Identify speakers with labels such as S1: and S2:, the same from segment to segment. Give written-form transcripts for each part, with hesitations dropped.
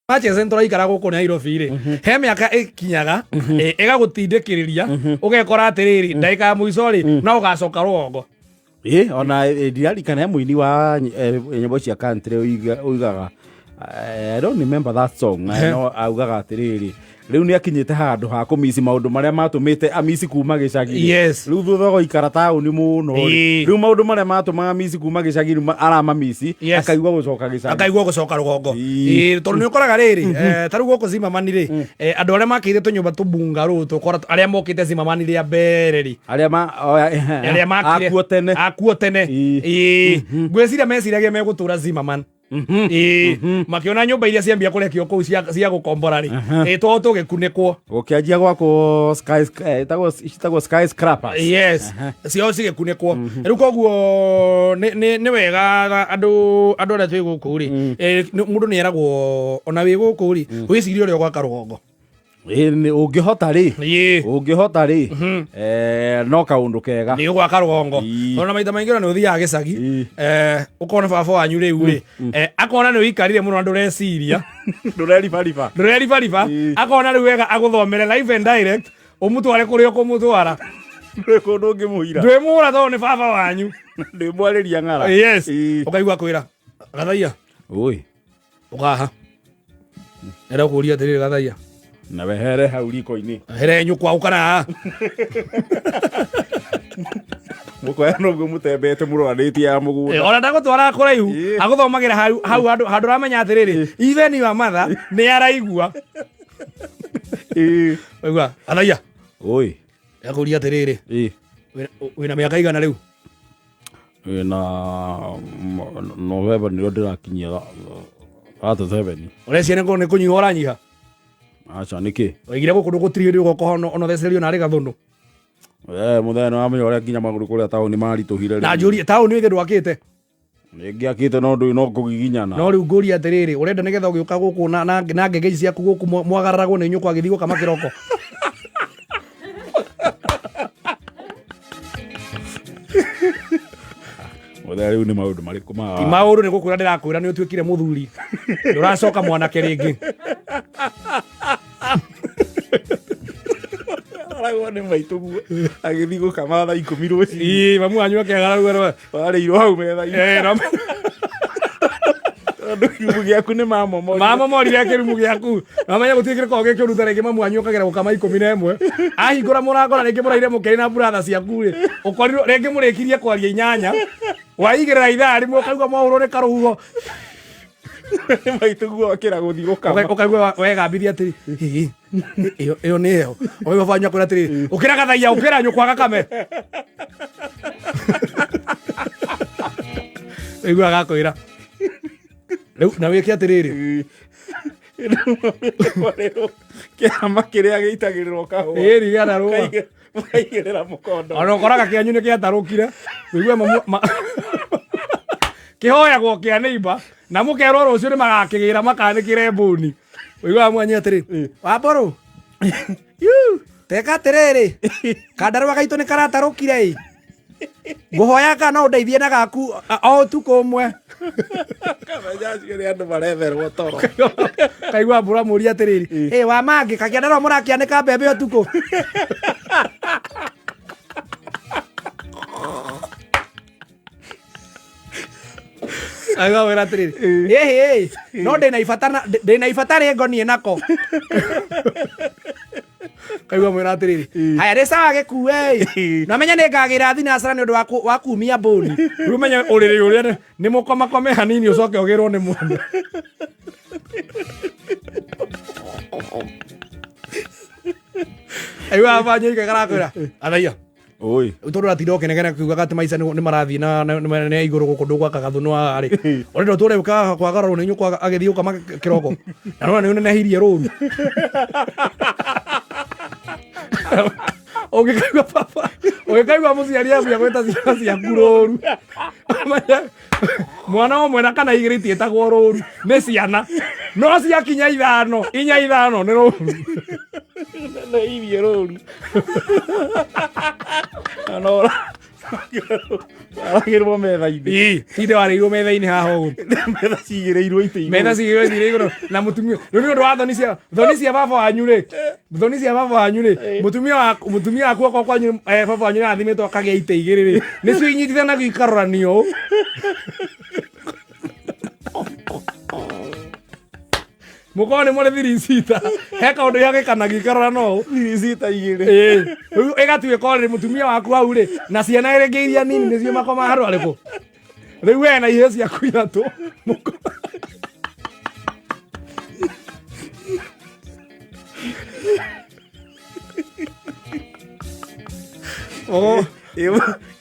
S1: Manchester tũraikara gũkũ Nairobi rĩ, he mĩaka ĩkinyaga ĩgagũtindĩkĩrĩria ũgekora atĩrĩrĩ, ndagĩka ya mũico rĩ, no ũgacoka rũgongo.
S2: Ĩ ona ndirarikana he mũini wa nyĩmbo cia country uigaga, I don't remember that song, no augaga atĩrĩrĩ, rĩu nĩ akinyĩte handũ ha kũmici maũndũ marĩa matũmĩte amici kuma gĩcagi. Rĩu thutha wa gũikara taũni mũno rĩ, rĩu maũndũ marĩa matũmaga amici kuma gĩcagi rĩu aramamici. Akaigua gũcoka gĩcagi.
S1: Akaigua gũcoka rũgongo. Tondũ nĩ ũkoraga rĩrĩ, ta rĩu gũkũ Zimmerman rĩ, andũ arĩa makĩire tũnyũmba tũbungarũ tũkora arĩa mokĩte Zimmerman rĩa mbere rĩ,
S2: arĩa ma
S1: arĩa makire
S2: akuo tene.
S1: Akuo tene. Ngwĩciria meciragia megũtũra Zimmerman. Makĩona nyũmba iria ciambia kũrekio kũu cia gũkombora rĩ, twao tũgĩkunĩkwo.
S2: Gũkĩanjia gwakwo citagwo skyscrapers.
S1: Yes, ciao cigĩkunĩkwo rĩu. Koguo nĩ wega andũ arĩa twĩ gũkũ rĩ, mũndũ nĩ eragwo ona wĩ gũkũ rĩ, wĩcirie ũrĩa ũgwaka rũgongo.
S2: Ũngĩhota rĩ, ũngĩhota rĩ, no kaũndũ kega.
S1: Nĩ ũgwaka rũgongo. Tondũ na maita maingĩ ona nĩ ũthiaga gĩcagi, ũkona baba wanyu rĩu rĩ, akona nĩ ũikarire mũno na ndũreciria.
S2: Ndũreribariba.
S1: Ndũreribariba. Akona rĩu wega agũthomere live and direct, ũmũtware kũrĩa ũkũmũtwara.
S2: Ndũrĩ kũndũ ũngĩmũira.
S1: Ndwĩmũra tondũ nĩ baba wanyu.
S2: Ndĩmwarĩria ng'ara.
S1: Ũkaigua kwĩra gathaia.
S2: Oi.
S1: Ũkaha era kũria atĩrĩrĩ, gathaia.
S2: Na wehere hau riko-inĩ.
S1: Here nyũkwa ũkana haha.
S2: Mũkoya noguo mũtembete mũroranĩtie ya mũgũnda.
S1: Ona ndagũtwaraga kũraihu. Agũthomagĩra hau hau handũ ũramenya atĩrĩrĩ, even your mother nĩ araigua. Ũigua gathaia.
S2: Oi.
S1: Akũria atĩrĩrĩ, wĩna mĩaka igana rĩu?
S2: Wĩna November nĩrĩo ndĩrakinyia 37.
S1: Ũreciria nĩ kũnyiha ũranyiha?
S2: Aca, nĩkĩ?
S1: Waigire gũkũ ndũgũtirĩ hĩndĩ ũgoka ona ũthecererio narĩ gathũnũ.
S2: Mũthenya nĩ wamenya ũrĩa nginya magũrũ kũrĩa taũni maritũhire.
S1: Na njũrie, taũni ĩthĩ ndwakĩte?
S2: Nĩngĩakĩte, no ndũĩ no kũgiginyana.
S1: No rĩu ngũria atĩrĩrĩ, ũrenda nĩgetha ũgĩũka gũkũ na ngenge ici ciaku gũkũ mwagararagwo nĩ nyũkwa agĩthiĩ gũkama kĩroko?
S2: Mũthenya rĩu nĩ maũndũ marĩkũ ma
S1: Ti maũndũ, nĩ gũkwĩra ndĩrakwĩra nĩ ũtuĩkire mũthuri, ndũracoka mwanake rĩngĩ.
S2: Aragwo nĩ maitũguo agĩthiĩ gũkama thaa 10 rũcinĩ.
S1: Ii, mamu wanyu akĩagararua.
S2: Warĩirwo hau metha-inĩ. Tondũ kiugo gĩaku nĩ mamomorire.
S1: Mamomorire kĩrumu gĩaku. Namenya gũtirĩ kĩrĩkoragwo gĩ kĩũru ta rĩngĩ mamu wanyu okagĩra gũkama 11, ahingũra mũrango na rĩngĩ mũraire mũkĩrĩ na buratha ciaku rĩ, ũkorirwo rĩngĩ mũrĩkirie kwaria 8, waigĩrĩra ithaa rĩmwe ũkaigua mwahũrwo nĩ karũhuho.
S2: Nĩ maitũguo okĩra gũthiĩ gũkama.
S1: Ũkaigua wegambithia atĩrĩ, "Hĩ, ĩyo nĩ heho." Ũkaigua baba wanyu akwĩra atĩrĩrĩ, ũkĩra gathaia, ũkĩra nyũkwa gakame. Ũigua agakwĩra rĩu na wĩke atĩrĩrĩ.
S2: Kĩama kĩrĩa gĩitagĩrĩrwo kahũa.
S1: Ĩri gĩandarũa.
S2: Mũkaigĩrĩra mũkondo.
S1: Ona ũkoraga kĩanyu nĩ kĩatarũkire. Ũigue mamu kĩhoyagwo kĩa neighbor na mũkerwo rũciũ nĩ magakĩgĩra makanĩkĩre mbũni. Ũiguaga mwanyi atĩrĩ, wambũrũ teka atĩrĩrĩ, kandarũa gaitũ nĩ karatarũkire ĩ, ngũhoya kana no ũndeithie na gaku o ũtukũ ũmwe.
S2: Kamenya acio nĩ andũ maretherwo toro.
S1: Kaigua mbura mũria atĩrĩrĩ, ĩ wa mangĩ kakĩandarũa mũrakĩanĩka mbembe ũtukũ. Agawĩra atĩrĩrĩ, ĩhĩ, no ndĩna ibata ndĩna ibata rĩngoniĩ nako. Kaigua mwĩra atĩrĩrĩ, haya nĩ sawa, gĩkue ĩ, na menye nĩ ngagĩra thinacara nĩ ũndũ wa kumia mbũni. Rĩu menye ũrĩrĩ ũrĩa nĩ mũkomakome hanini ũcoke ũgĩrwo nĩ mũndũ. Aigua baba nyoika karakwĩra athaia.
S2: Oi.
S1: Tondũ ũratinda ũkĩnegena kiugaga atĩ maica nĩ marathiĩ na nĩ igũrũ gũkũ ndũgwaka gathũnũ haha rĩ, ũrenda ũtũre ũkaga kwagararwo nĩ nyũkwa agĩthiĩ gũkama kĩroko na nona nĩ ũnenehirie rũru. Ũngĩkaigua baba, ũngĩkaigua mũciari ambia gwĩta ciana ciaku rũru, menya mwana ũmwe na kana igĩrĩ itiĩtagwo rũru, nĩ ciana, no ciakinya ithano, inya, ithano, nĩ rũru.
S2: Neirie rũru. Na no Aragĩrwo metha-inĩ.
S1: Ii, tinde warĩirwo metha-inĩ haha ũguo.
S2: Metha cigĩrĩirwo itĩ igũrũ.
S1: Metha cigĩrĩirwo itĩ igũrũ na mũtumia. Rĩu nĩ ũndũ wa thoni cia thoni cia baba wanyu rĩ. Thoni cia baba wanyu rĩ. Mũtumia wa mũtumia waku okorwo kwanyu baba wanyu nĩarathimĩtwo akagĩa itĩ igĩrĩ rĩ. Nĩcio inyitithanagio ikaroranio ũũ. Mũkorwo nĩ mũrĩ thirisita. He kaũndũ ihagĩkanagia ikarora no ũũ.
S2: Thirisita igĩrĩ.
S1: Ĩĩ. Rĩu ĩgatuĩka o rĩrĩ mũtumia waku hau rĩ na ciana rĩngĩ iria nini nĩcio makoma handũ harĩkũ. Rĩu we na ihĩĩ ciaku ithatũ. Oh.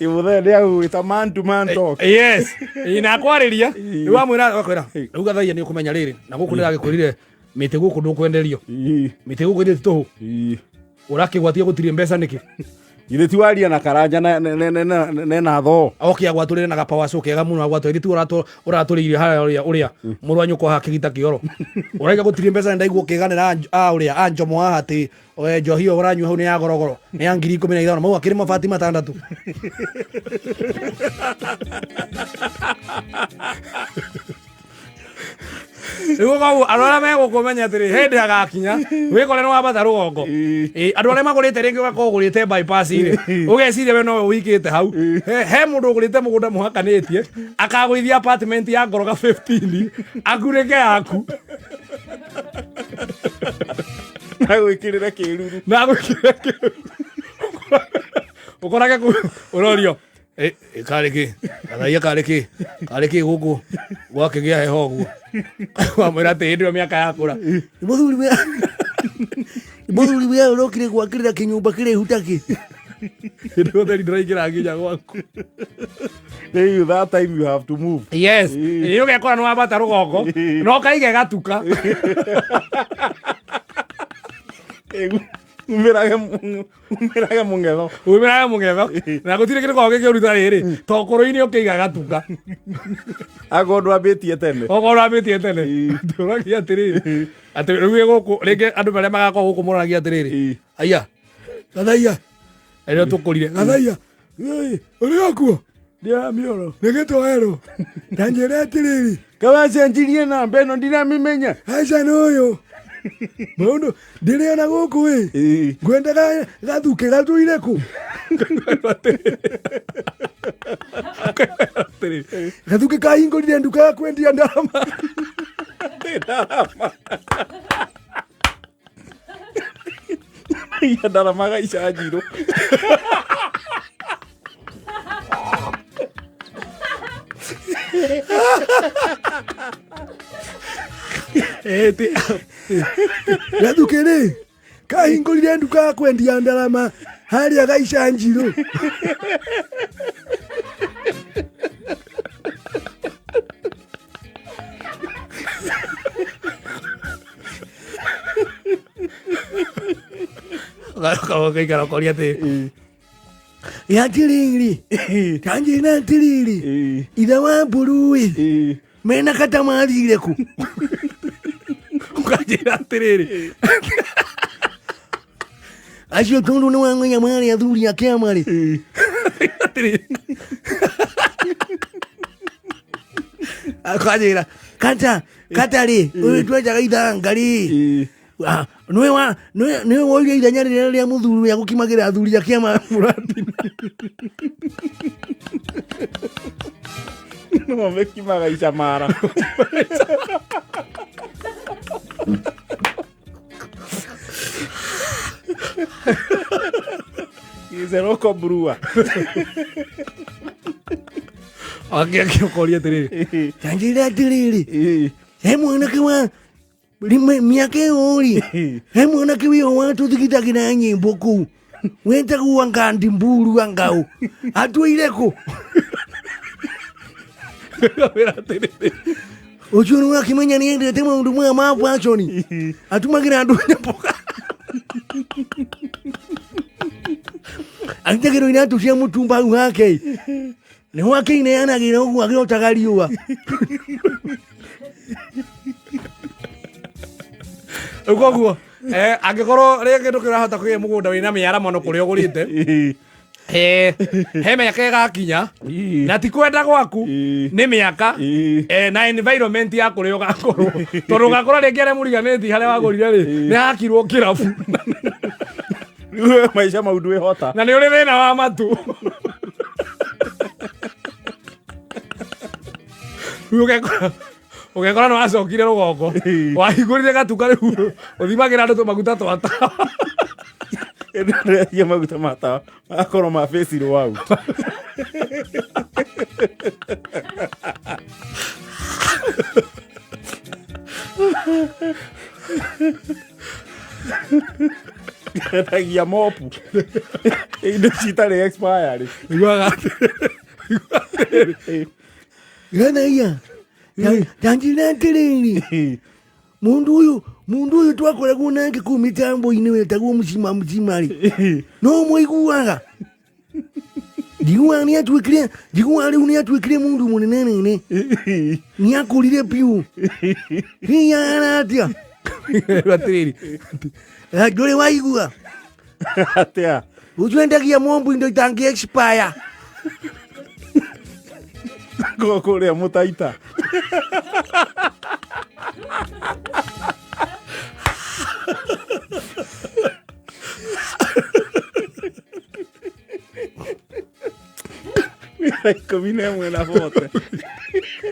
S2: Ĩmũthee nĩ agũgwĩta man to man talk.
S1: Yes. Ĩ, na akwarĩria rĩu wamwĩra akwĩra rĩu gathaia nĩ ũkũmenya rĩrĩ na gũkũ ndĩragĩkwĩrire mĩtĩ gũkũ ndũkwenderio
S2: Ii,
S1: mĩtĩ gũkũ ithĩ ti tũhũ
S2: ii.
S1: ũrakĩgwatia gũtirĩ mbeca nĩkĩ
S2: Githĩ ti waria na karanja nena thoo.
S1: Oke agwatũrĩre na gapawacu kega mũno agwatũrĩre githĩ ti ũratũrĩire harĩa ũrĩa ũrĩa mũrũ wa nyũkwa haha kĩgita kĩoro ũraiga gũtirĩ mbeca nĩ ndaigua ũkĩganĩra a ũrĩa a njomo haha atĩ njohi ĩyo ũranyua hau nĩ ya gorogoro nĩ ya 15,000 mau akĩrĩ mabati matandatũ. Rĩu koguo andũ arĩa megũkũ menye atĩrĩ hĩndĩ agakinya wĩkore nĩ wambata rũgongo. Ĩ, andũ arĩa magũrĩte rĩngĩ ũgakorwo ũgũrĩte bypass rĩ ũgeciria we nowe ũikĩte hau he mũndũ ũgũrĩte mũgũnda mũhakanĩtie akagũithia apartment ya ngoroga 15 akunĩke yaku.
S2: Na gwĩkĩrĩre kĩruru.
S1: Na gwĩkĩrĩre kĩruru. Ũkorage ũrorio karĩ kĩ gathaia karĩ kĩ karĩ kĩ gũkũ gwakĩgĩa heho ũguo wamwĩra atĩ hĩndĩ ĩyo mĩaka yakũra.
S3: Mũthuri we mũthuri we ũrokire gwakĩrĩra kĩnyũmba kĩraihu ta kĩ.
S1: Hĩndĩ ĩyo theri ndĩraingĩra nginya gwaku.
S2: Rĩu that time you have to move.
S1: Yes. Ĩ, ũgekora nĩ wambata rũgongo no kaige gatuka.
S2: Umĩrage mũng'etho.
S1: Umĩrage mũng'etho na gũtirĩ kĩndũ koragwo gĩkĩũru ta rĩrĩ to kũrũ-inĩ ũkĩiga gatuka.
S2: Akorwo ndwambĩtie tene.
S1: Okorwo ndwambĩtie tene. Ndũragia atĩrĩrĩ atĩ rĩu wĩ gũkũ rĩngĩ andũ arĩa magakorwo gũkũ moragia atĩrĩrĩ aya gathaia rĩrĩa tũkũrire gathaia ũrĩ okuo
S2: Ndĩra mĩoro.
S1: Nĩ gĩtoero ta njĩra atĩrĩrĩ
S2: Kawacenjirie namba ĩno ndiramĩmenya.
S1: Aca nĩ ũyũ maũndũ ndĩrĩona gũkũ ĩ ngwendaga gathuke gatũire kũ gathuke kahingũrire nduka ya kwendia ndarama.
S2: Ndarama. Ia ndarama gaica njirũ.
S3: Gathuke rĩ kahingũrire nduka ya kwendia ndarama harĩa gaica njirũ.
S1: Gaikara ũkoria atĩ
S3: Atĩrĩrĩ tanjĩra atĩrĩrĩ ithe wa mbũrũ ĩ mena kata mathire kũ?
S1: Ũkanjĩra atĩrĩrĩ
S3: acio tondũ nĩ wamenya marĩ athuri a kĩama rĩ.
S1: Atĩrĩrĩ
S3: Akanjĩra kata kata rĩ ũyũ twenjaga ithanga rĩ nĩwe wa nĩwe nĩwe woire ithenya rĩrĩa rĩa mũthuri rĩa gũkimagĩra athuri a kĩama
S1: mũratina.
S2: No mekimaga icamara. Gĩceroko mburua.
S1: Akĩũkoria atĩrĩrĩ
S3: tanjĩra atĩrĩrĩ he mwanake wa mĩaka ĩyo rĩ he mwanake wĩyo watũthigithagĩra nyĩmbo kũu wetagwo anga Ndimburu angau atũire kũ?
S1: Wĩra atĩrĩrĩ
S3: ũcio nĩ wakĩmenya nĩ endete maũndũ maya ma fashion atumagĩra andũ nyamboga arutagĩrwo iratũ cia mũtumba hau hake nĩho akĩineanagĩra ũguo agĩotaga riũa.
S1: Rĩu koguo angĩkorwo rĩngĩ ndũkĩrahota kũgĩa mũgũnda wĩna mĩaramano kũrĩa ũgũrĩte. Eh, he mĩaka ĩgakinya
S2: Ii.
S1: na ti kwenda gwaku
S2: Ii.
S1: nĩ mĩaka
S2: Ii.
S1: eh, na environment ya kũrĩa ũgakorwo tondũ ũgakora rĩngĩ arĩa mũriganĩtie harĩa wagũrire rĩ nĩ hakirwo kĩrabu
S2: Rĩu we maica mau ndwĩhota
S1: na nĩ ũrĩ thĩna wa matu. Rĩu ũgekora nĩ wacokire rũgongo, wahingũrire gatuka, rĩu ũthimagĩra andũ tũmaguta twa tawa.
S2: Ndĩrendia maguta ma tawa magakorwo ma face out. Endagia mopu indo citarĩ expiry.
S1: Iguaga atĩrĩrĩ.
S3: Gathaia, tanjĩra atĩrĩrĩ, mundu uyu twakoragwo nake kuu mitambo-inĩ wetagwo mũcima mũcima rĩ, no mũiguaga njiguaga nĩ atuĩkire, njiguaga rĩu nĩ atuĩkire mundu mũnene nene, nĩ akũrire biũ, hihi ahana atĩa?
S1: Atĩrĩrĩ.
S3: Ndũrĩ waigua?
S2: Atĩa?
S3: Ũcio endagia mombu indo itangĩ expire.
S2: Kũrĩa mũtaita. 11 na 40.